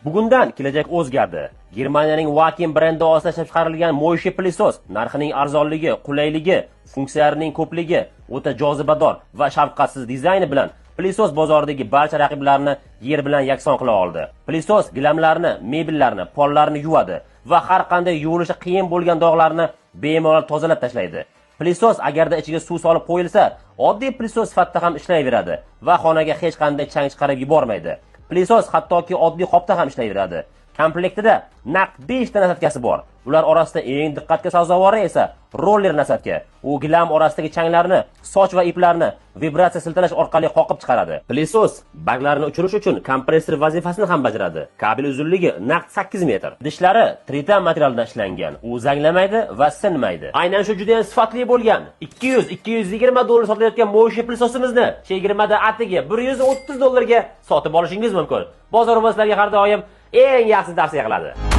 Bugundan kelajak o'zgardi. Germaniyaning Wakin brendi ostida ishlab chiqarilgan моющий пылесос narxining arzonligi, qulayligi, funksiyalarining ko'pligi, o'ta jozibador va shafqatsiz dizayni bilan пылесос bozoridagi barcha raqiblarni yer bilan yakson qila oldi. Пылесос gilamlarni, mebellarni, pollarni yuvadi va har qanday yuvilishi qiyin bo'lgan dog'larni bemalol tozalab tashlaydi. Пылесос agarda ichiga suv solib qo'yilsa, oddiy пылесос sifatida ham ishlayveradi va xonaga hech qanday chang chiqarib yubormaydi. Пылесос hattoki oddiy qopda ham ishlayveradi. Komplektida naq 5 ta насадка si bor. Ular orasida eng diqqatga sazovori esa roller насадка. U gilam orasidagi changlarni, soch va iplarni vibratsiya siltalash orqali qoqib chiqaradi. Пылесос barglarni uchirish uchun kompressor vazifasini ham bajaradi. Kabel uzunligi naq 8 metr. Dishlari tritan materialidan ishlangan. U zanglamaydi va sinmaydi. Aynan shu juda ham sifatli bo'lgan 200-220 dollar sotilayotgan моющий пылесос imizni chegirmada atigi 130 dollarga sotib olishingiz mumkin. Bozor sizlarga har doim eng yaxshi tavsiya qiladi.